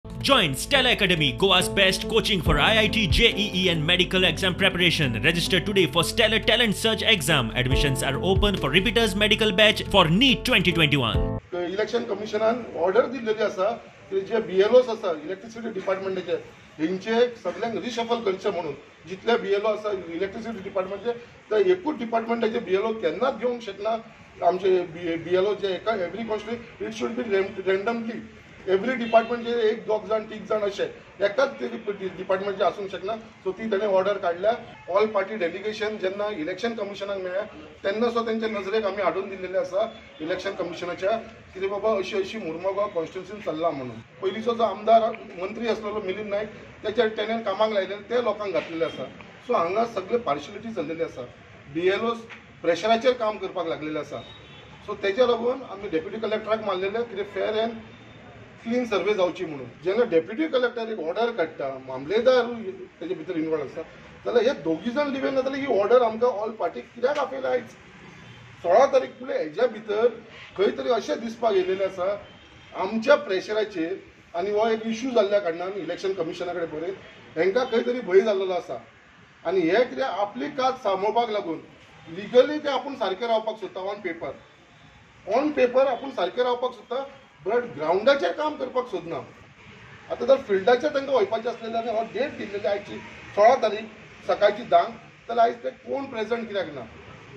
Join Stella Academy, Goa's best coaching for IIT, JEE and medical exam preparation. Register today for Stellar Talent Search exam. Admissions are open for repeaters medical batch for NEET 2021. Election कमिशनान order दिल्लेली आसा की जे बीएलओस आसा electricity डिपार्टमेंटाचे हेंचे सगळ्यांक reshuffle करचे म्हणून जितले BLO आसा electricity डिपार्टमेंटचे ते एकूच डिपार्टमेंटाचे बीएलओ केन्नाच घेवंक शकना. आमचे बीएलओ जे एका every constituency it should be randomly every डिपार्टमेंटचे एक दोग जाण तीग जाण अशे एकाच डिपार्टमेंटचे आसूंक शकना. सो ती ताणें ऑर्डर काडल्या. ऑल पार्टी डेलिगेशन जेन्ना इलेक्शन कमिशनाक मेळ्ळ्या तेन्ना सो तेंच्या नजरेक आमी हाडून दिल्लेले आसा इलेक्शन कमिशनाच्या कितें बाबा अशी अशी मुर्मगांव कॉन्स्टिट्युन्सीन चल्ला म्हणून. पयलींचो जो आमदार मंत्री आसलेलो मिलिंद नायक तेच्या तेणें कामाक लायलेले ते लोकांक घातलेले आसा. सो हांगा सगळे पार्शियलिटी चल्लेली आसा. बीएलओ प्रेशराचेर काम करपाक लागलेले आसा. सो तेच्या लागून आमी डेप्युटी कलेक्टराक मारलेले कितें फेर अँड क्लीन सर्वे जावची म्हणून. जेन्ना डेप्युटी कलेक्टर एक ऑर्डर काडटा, मामलेदार तेजे भितर इनवॉल्व आसता जाल्यार हे दोगी जाण लिव्हन ना जाल्यार ही ऑर्डर आमकां ऑल पार्टी कित्याक आपयला आयज 16 तारीख म्हणल्यार हेज्या भितर खंय तरी अशें दिसपाक येयलेलें आसा आमच्या प्रेशराचेर. आनी हो एक इशू जाल्ल्या कारणान इलेक्शन कमिशना कडेन बरयत हेंकां खंय तरी भंय जाल्लो आसा. आनी हे कितें आपली कात सांबाळपाक लागून लिगली ते आपूण सारकें रावपाक सोदता. ऑन पेपर आपूण सारकें रावपाक सोदता बट ग्रावंडाचेर काम करपाक सोदना. आतां जर फिल्डाचेर तांकां वचपाचें आसलें जाल्यार हो डेट दिल्लेली आयची 16 तारीख सकाळची 10 जाल्यार आयज ते कोण प्रेजंट कित्याक ना,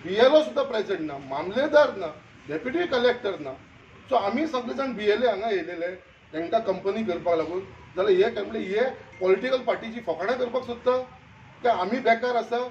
बीएलओ सुद्दां प्रेजंट ना, मामलेदार ना, डेप्युटी कलेक्टर ना. सो आमी सगळे जाण बीएलए हांगा येयलेले तांकां कंपनी करपाक लागून जाल्यार हे काय म्हणल्यार हे पॉलिटिकल पार्टीची फकाणां करपाक सोदता काय आमी बेकार आसा.